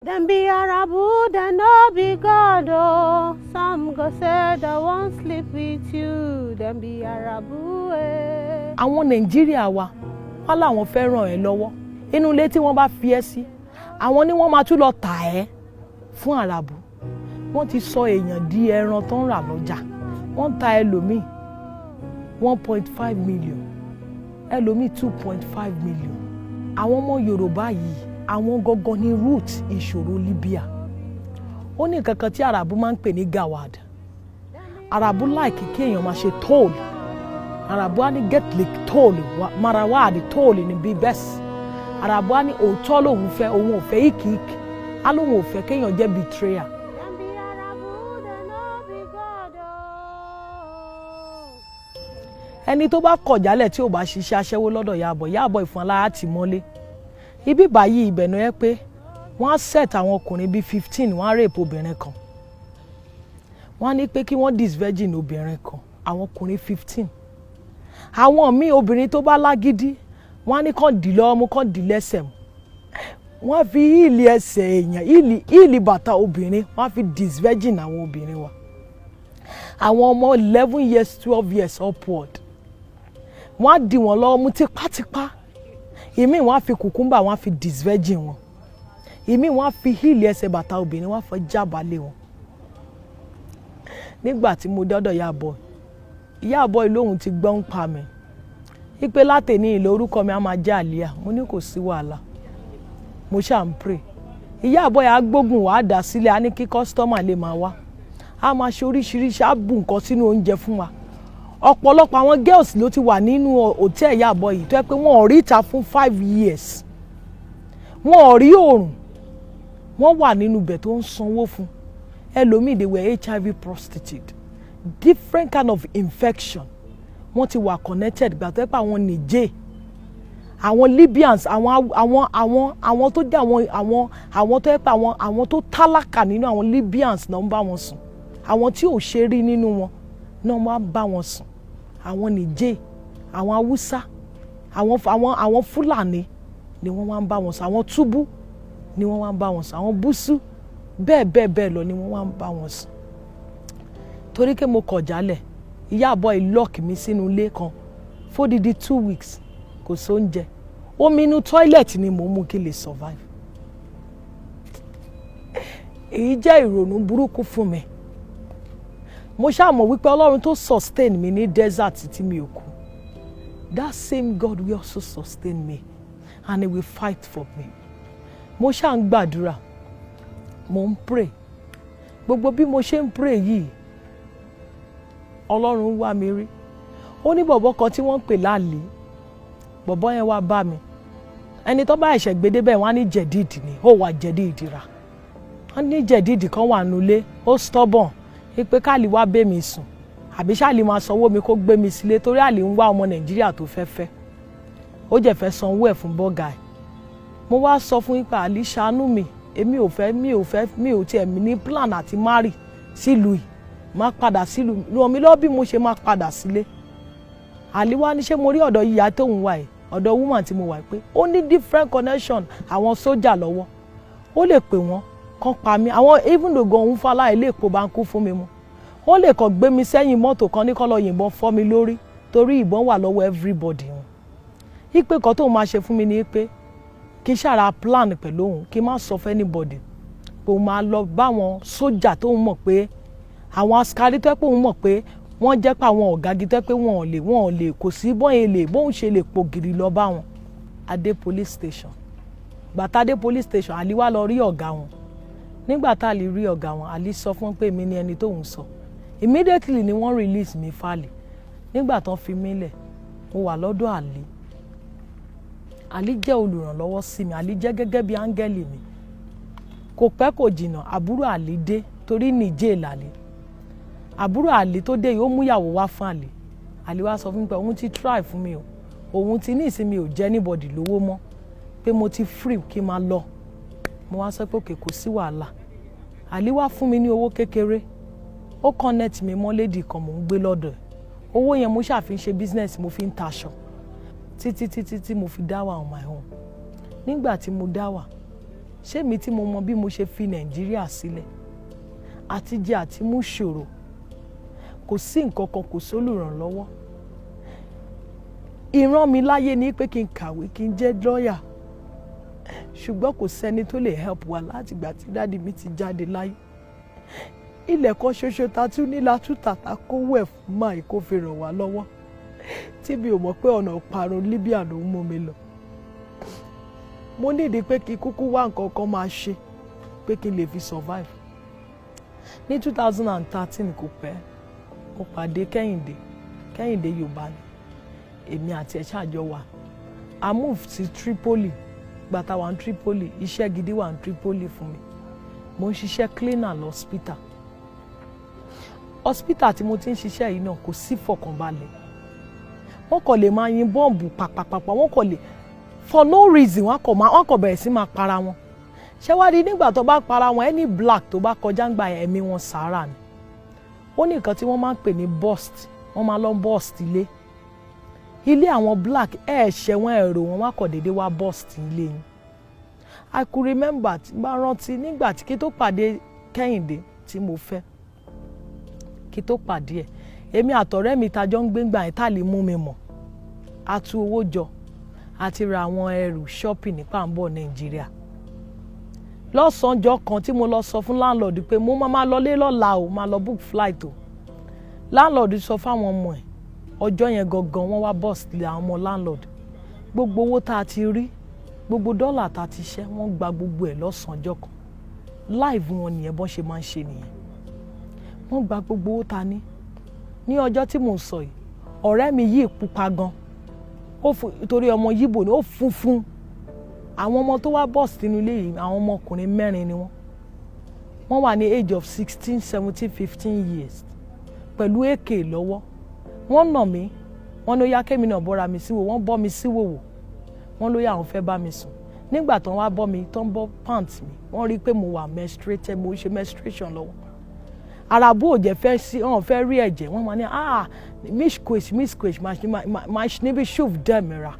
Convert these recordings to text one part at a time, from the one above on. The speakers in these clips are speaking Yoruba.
Dem be Arabu, dem no be God oh. Some go say they wan sleep with you. Dem be Arabu eh. Àwọn Nàìjíríà wa wọ́n láwọn fẹ́ ràn ẹ́ lọ́wọ́. Inú ilé tí wọ́n bá fi ẹ́ sí, àwọn ni wọ́n máa tún lọ tà ẹ́ fún Àràbù. Wọ́n ti sọ èèyàn di ẹran tó ń rà lọ́jà. Wọ́n ń ta ẹlòmíì 1.5 million, ẹlòmíì 2.5 million. Àwọn ọmọ Yorùbá yìí, àwọn gangan ní root ìṣòro Libya. Ó ní nǹkan kan tí Àràbù máa ń pè ní gawad. Àràbù like kí èèyàn máa ṣe toll. Àràbù á ní get like toll marawad, toll ní bí best. Àràbù á ní òótọ́ lòun fẹ́, òun ò fẹ́ ìkìkì, á lóun ò fẹ́ kéèyàn jẹ́ betrayer. Dem be Arabu, dem no be God oh. Ẹni tó bá kọ̀ jálẹ̀ tí ò bá ṣiṣẹ́ aṣẹ́wó lọ́dọ̀ Yàbọ̀ Yàbọ̀ ìfọ̀n aláàtì mọ́lé ibi báyìí, ibẹ̀ náà yẹ pé wọ́n á set àwọn ọkùnrin bíi 15, wọ́n á rape obìnrin kan, wọ́n á ní pé kí wọ́n disvirgin obìnrin kan, àwọn ọkùnrin 15. Àwọn míì, obìnrin tó bá lágídí, wọ́n á ní kàn dì lọ́wọ́ mú, kàn dì lẹ́sẹ̀ mú, wọ́n á fi heel ẹsẹ̀ èèyàn, heel bàtà obìnrin, wọ́n á fi disvirgin àwọn obìnrin wa, àwọn ọmọ 11 years, 12 years upward. Wọ́n á dì wọ́n lọ́wọ́ mú tipátipá. Ìmíì, wọ́n á fi cucumber, wọ́n á fi disvirgin wọn. Ìmíì, wọ́n á fi heel ẹsẹ̀ bàtà obìnrin, wọ́n á fọ jábàálẹ̀ wọn. Nígbà tí mo dọ́dọ̀ Ìyábọ̀, Ìyábọ̀ lóhun ti gbọ́ ń pa mi ipe látẹ̀ní ìlú orúkọ mi á máa jẹ́ Àlíyà. Mo ní kò sí wàhálà, mo ṣáà ń pray. Ìyábọ̀ yà á gbógun, wàá dà sílẹ̀, á ní kí customer lè máa wá, á máa ṣe oríṣiríṣi, á bù nǹkan sínú oúnjẹ fún wa. Ọ̀pọ̀lọpọ̀ àwọn girls ló ti wà nínú hòtẹ́ẹ̀lì Ìyábọ̀ yìí tó yẹ pé wọ́n ò rí ìta fún 5 years, wọ́n ò rí òòrùn, wọ́n wà nínú ibẹ̀ tó ń sanwó fún ẹlòmíì. They were HIV prostitute, different kind of infection. Wọ́n ti wà connected gbà tó yẹ pé àwọn Niger, àwọn Libyans, àwọn tó jẹ́ àwọn tó yẹ pé àwọn tó tálákà nínú àwọn Libyans náà ń bá wọn sùn. Àwọn tí ò ṣe rí nínú wọn náà máa ń bá wọn sùn. Àwọn Niger, àwọn Haúsá, àwọn Fúlàní ni wọ́n wá ń bá wọn sùn. Àwọn Túbú ni wọ́n wá ń bá wọn sùn. Àwọn Búsú, bẹ́ẹ̀ bẹ́ẹ̀ bẹ́ẹ̀ lọ ni wọ́n wá ń bá wọn sùn. Torí pé mo kọ̀ jálẹ̀, Ìyábọ̀ yìí lock mi sínú ilé kan fódìdí 2 weeks. Kò sóúnjẹ, omi inú toilet ni mò ń mú kí n lè survive. Èyí jẹ́ ìrònú burúkú fún mi. Mo ṣáà mọ̀ wípé Ọlọ́run tó sustain mi ní desert tí mi ò kú, that same God will also sustain me and he will fight for me. Mo ṣáà ń gbàdúrà, mo ń pray. Gbogbo bí mo ṣe ń pray yìí, Ọlọ́run wá mi rí. Ó ní bọ̀bọ̀ kan tí wọ́n ń pè láàlì. Bọ̀bọ̀ yẹn wá bá mi. Ẹni tó bá ẹ̀ṣẹ̀ gbé débẹ̀, wọ́n á ní jẹ̀dídì ni ó wà, jẹ̀dídì rà. Wọ́n ní jẹ̀dídì kan wà nulẹ̀, ó stubborn pé káàlì wá bẹ́ mi sùn, àbí ṣáàlì máa sanwó mi kó gbé mi sílé, torí àlè ń wá ọmọ Nàìjíríà tó fẹ́ fẹ́, ó jẹ́ fẹ́ sanwó ẹ̀ fún bọ́gà ẹ̀. Mo wá sọ fún yín pé, "Àlì, ṣàánú mi. Èmi ò fẹ́, mi ò fẹ́, mi ò tiẹ̀ ní plan àti marry sílùú yìí. Má padà sílùú, ràn mí lọ́wọ́ bí mo ṣe máa padà sílé." Àlì wá ní ṣé mo rí ọ̀dọ̀ yíya tóun wà yìí, ọ̀dọ̀ woman tí mo wà yìí, pé ó ní different connection àwọn sójà lọ́wọ́, ó lè pè wọ́n kán pa mí. Àwọn even though gan òun fáláì lè po báńkú fún mi mu, ó lè kàn gbé mi sẹ́yìn mọ́tò kan ní kó lọ yìnbọn fọ́ mi lórí, torí ìbọn wà lọ́wọ́ everybody wọn. Ipe kan tóun máa ṣe fún mi ni pé kí n ṣàrà plan pẹ̀lú òun, kí n má sọ fún anybody pé òun máa lọ báwọn sójà tóun mọ̀ pé àwọn askari tó yẹ pé òun mọ̀ pé wọ́n jẹ́ pé àwọn ọ̀gági tó yẹ pé wọ́n ò lè kò sí bọ́n lè bóun ṣe lè pògìrì lọ bá wọn. Adé police station. Gbàtà dé police station, Àlí wá lọ rí ọ̀gá wọn. Nígbà tá a lè rí ọ̀gá wọn, Àlí sọ fún pé èmi ni ẹni tóun sọ. Immediately ni wọ́n release mi fáàlì. Nígbà tán fi mí lẹ̀, mo wà lọ́dọ̀ Àlí. Àlí jẹ́ olùrànlọ́wọ́ sí mi. Àlí jẹ́ gẹ́gẹ́ bí áńgẹ́lì mi. Kò pẹ́ kò jìnnà, àbúrò Àlí dé, torí nìjẹ́ làlẹ́. Àbúrò Àlí tó dé yìí, ó múyàwó wá fún Àlí. Àlí wá sọ fún mi pé òun ti try fún mi o, òun ti ní ìsinmi, ò jẹ́ anybody lówó mọ́, pé mo ti free kí n máa lọ. Mo wá sọ pé okay, kò sí wàhálà. Àlí wá fún mi ní owó kékeré, ó connect mi mọ́ lady kan, mò ń gbé lọ́dọ̀ ẹ̀. Owó yẹn, mo ṣàfi ń ṣe business, mo fi ń taṣọ títí títí tí mo fi dá wà on my own. Nígbà tí mo dá wà Ṣé mi tí mo mọ bí mo ṣe fi Nàìjíríà sílẹ̀, àti jẹ àti mú ṣòro, kò sí nǹkan kan, kò sólùrànlọ́wọ́. Ìran mi láyé ni pé kí n kàwé, kí n jẹ́ lọ́ọ̀yà, ṣùgbọ́n kò sẹ́ni tó lè help wa láti ìgbà tí daddy mi ti jáde láyé. Ilẹ̀ kan ṣoṣo ta tún ní látúntà ta kówó ẹ̀ fún máa kó fi ràn wá lọ́wọ́, tí mi ò mọ̀ pé ọ̀nà parun Libya ló ń mú mi lọ. Mo nídìí pé kí kúkú wá nǹkan kan máa ṣe pé kí n lè fi survive. Ní 2013, kò pẹ́, mo pàdé Kẹ́hìndé. Kẹ́hìndé Yorùbá ni. Èmi àti ẹ̀ ṣàjọ wà. A move sí Tripoli. Gbàtà wà ní Tripoli, iṣẹ́ gidi wà ní Tripoli fún mi. Mo ń ṣiṣẹ́ cleaner lọ́spítà. Hospital tí mo ti ń ṣiṣẹ́ yìí náà, kò sí fọkànbalẹ̀. Wọ́n kàn lè máa yin bọ́ǹbù pàpàpàpà, wọ́n kàn lè for no reason, wọ́n kàn bẹ̀rẹ̀ sí máa para wọn. Ṣé wá rí, nígbà tó bá para wọn, any black tó bá kọjá ń gba ẹ̀mí wọn sàárà ni. Ó ní nǹkan tí wọ́n máa ń pè ní burst. Wọ́n máa lọ burst ilé, ilé àwọn black. Ẹ̀ ṣẹ̀ wọ́n, ẹ̀rọ wọn wá kọ̀ déédéé wá burst ilé yín. I could remember, tí bá rántí, nígbà tí kí tó pàdé Kẹ́hìndé tí mo fẹ́, kí tó pàdé ẹ̀, èmi àtọ̀rẹ́ mi tajọ́ ń gbé ńgbà yẹn, tá lè mú mi mọ̀, a tú owó jọ, a ti ra àwọn ẹrù shopping ní pàǹbọ̀ Nàìjíríà. Lọ́sànjọ́ kan tí mo lọ sọ fún landlord pé mo máa lọlé lọ́la o, máa lọ book flight o, landlord sọ fáwọn ọmọ ẹ̀. Ọjọ́ yẹn gangan, wọ́n wá burst lé àwọn ọmọ landlord. Gbogbo owó tá a ti rí, gbogbo dọ́là tá a ti ṣẹ́, wọ́n gba gbogbo ẹ̀ lọ́sànjọ́ kan. Live wọn nìyẹn, bọ́n ṣe máa ń ṣe nìyẹn. Wọ́n gba gbogbo owó ta ní. Ní ọjọ́ tí mò ń sọ yìí, ọ̀rẹ́ mi yìí pupa gan, ó fún torí ọmọ Yíbò ni, ó funfun. Àwọn ọmọ tó wá burst nínú ilé yìí, àwọn ọmọkùnrin mẹ́rin ni wọ́n. Wọ́n wà ní age of 16, 17, 15 years, pẹ̀lú AK lọ́wọ́. Wọ́n nà mí, wọ́n ló yá kémi náà bọ́ra mi síwò. Wọ́n bọ́ mi síwòwò, wọ́n ló yá àwọn fẹ́ bá mi sùn. Nígbà tó ń wá bọ́ mi, tó ń bọ́ pant mi, wọ́n rí i pé mo wà menstruated, mo ń ṣe menstruation lọ́wọ́. Arabu ò jẹ́ fẹ́ sí, wọ́n fẹ́ rí ẹ̀jẹ̀. Wọ́n máa ní, "Ah, mishkwish mishkwish mash níbi shuf dẹ́mìíra."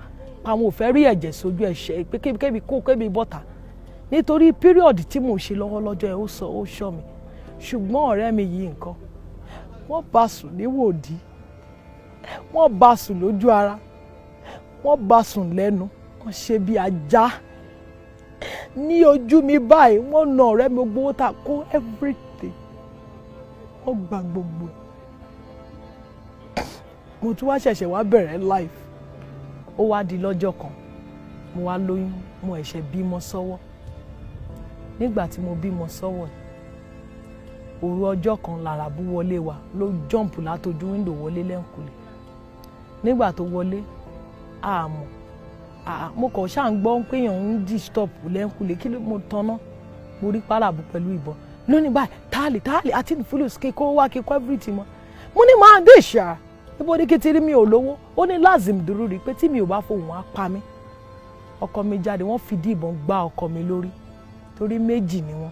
Àwọn ò fẹ́ rí ẹ̀jẹ̀ sójú ẹ̀ṣẹ̀, pé kébi kó kébi bọ́ta, nítorí period tí mò ń ṣe lọ́wọ́ lọ́jọ́ ẹ̀. Ó sọ, ó ṣọ́ mi. Ṣùgbọ́n ọ̀rẹ́ mi yìí, nǹkan wọ́n bá sùn níwòdì, wọ́n bá sùn lójú ara, wọ́n bá sùn lẹ́nu, wọ́n ṣe bí ajá ní ojú mi báyìí. Wọ́n na ọ̀rẹ́ mi. Gbogbo owó tá a kó, everything, wọ́n gba gbogbo ẹ̀. Mo tún wá ṣẹ̀ṣẹ̀ wá bẹ̀rẹ̀ life. Ó wá di lọ́jọ́ kan, mo wá lóyún, mo ẹ̀ṣẹ̀ bímọ sọ́wọ́. Nígbà tí mo bímọ sọ́wọ́, òru ọjọ́ kan, làràbù wọlé wa, ló jump látojú window wọlé lẹ́ǹkùlé. Nígbà tó wọlé, àmọ́ mo kàn ṣáà ń gbọ́ pé èèyàn ń disturb lẹ́ǹkùlé. Kí ló? Mo tanná, mo rí pàràbù pẹ̀lú ìbọn lónìí báyìí. Táàlì táàlì àti fúlùs kíkó wá kíkó everything mọ́. Mo ní máa dé ṣá, ibo ní kékeré, mi ò lówó. Ó ní lazim dúró rí pé tí mi ò bá fóun á pa mí. Ọkọ mi jáde, wọ́n fìdí ìbọn gbá ọkọ mi lórí, torí méjì ni wọ́n.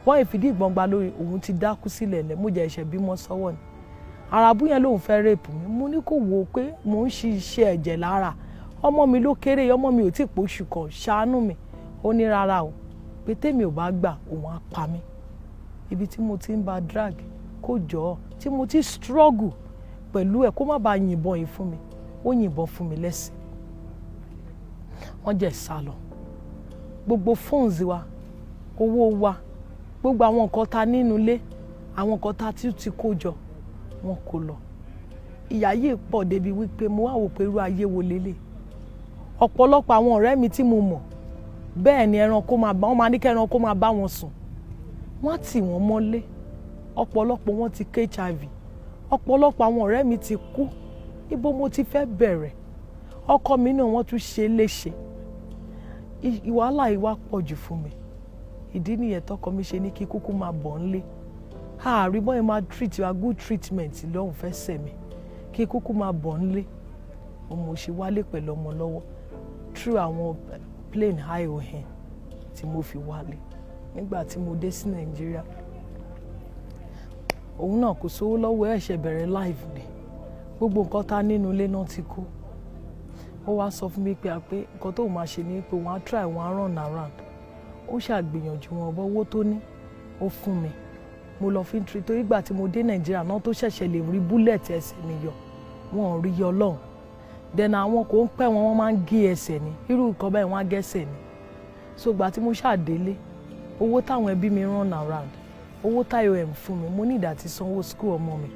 Wọ́n yìí fìdí ìbọn gbá lórí, òun ti dákú sílẹ̀ lẹ̀. Mo jẹ́ ẹ̀ṣẹ̀ bímọ sọ́wọ́ ni. Arabu yẹn lòun fẹ́ rape mi. Mo ní kò wò ó pé mò ń ṣiṣẹ́ ẹ̀jẹ̀ lára ọmọ mi ló kéré, ọmọ mi ò tí ì pòṣù kan, ṣàánú mi. Ó ní rárá o, pé tèmi ò bá gbà, òun á pa mí. Ibi tí mo ti ń ba drag kó jọ ọ́, tí mo ti struggle pẹ̀lú ẹ̀ kó má bàa yìnbọn yìí fún mi, ó yìnbọn fún mi lẹ́sìn. Wọ́n jẹ́ sá lọ. Gbogbo phones wa, owó wa, gbogbo àwọn nǹkan ta nínú ilé, àwọn nǹkan ta tí ti kó jọ, wọn kò lọ. Ìyà yìí pọ̀ débi wípé mo wá wò pé irú ayé wo lélẹ̀. Ọ̀pọ̀lọpọ̀ àwọn ọ̀rẹ́ mi tí mo mọ̀ bẹ́ẹ̀ ni, ẹranko máa bá wọn, máa ní kí ẹranko máa bá wọn sùn, wọ́n tì wọ́n mọ́lé. Ọ̀pọ̀lọpọ̀ wọn ti kó HIV, ọ̀pọ̀lọpọ̀ àwọn ọ̀rẹ́ mi ti kú. Ibo mo ti fẹ́ bẹ̀rẹ̀? Ọkọ mi náà, wọ́n tún ṣe léṣe. Wàhálà yìí wá pọ̀ jù fún mi. Ìdí nìyẹn tọkọ mi ṣe ní kí kúkú máa bọ̀ ńlé. Àárí bọ́yẹn máa treat wa, good treatment lọ́hùn fẹ́ sẹ̀ mi, kí kúkú máa bọ̀ ńlé. Mo ṣe wálé pẹ̀lú ọmọ lọ́wọ́ through àwọn plane IOM tí mo fi wálé. Nígbà tí mo dé sí Nàìjíríà, òun náà kò sówó lọ́wọ́ ẹ̀, ṣe bẹ̀rẹ̀ live ni. Gbogbo nǹkan tá nínú ilé náà ti kó. Ó wá sọ fún mi pé nǹkan tó máa ṣe ni pé wọ́n á try, wọ́n á run around. Ó ṣàgbìyànjú wọn ọ̀bọ owó tó ní ó fún mi, mo lọ fi ń treat, torí ìgbà tí mo dé Nàìjíríà náà tó ṣẹ̀ṣẹ̀ lè rí bullet ẹsẹ̀ mi yọ, wọn ò rí yọ lọ́hùn. Then àwọn kò ń pẹ́ wọn, wọ́n máa ń gé ẹsẹ̀ ni, irú nǹkan báyìí, wọ́n á gẹ́sẹ̀ ni. So ìgbà tí mo ṣàdélé, owó táwọn ẹbí mi run around, owó táyọ̀ ẹ̀ ń fún mi, mo ní ìdá ti sanwó school ọmọ mi.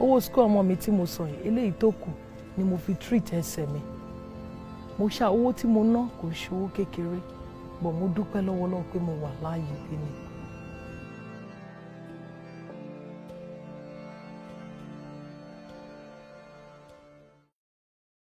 Owó school ọmọ mi tí mo san yìí, eléyìí tó kù ni mo fi treat ẹsẹ̀ mi. Mo ṣá owó tí mo ná kò ṣe owó kékeré, but mo dúpẹ́ lọ́wọ́lọ́wọ́ pé mo wà láàyè lẹ́ni.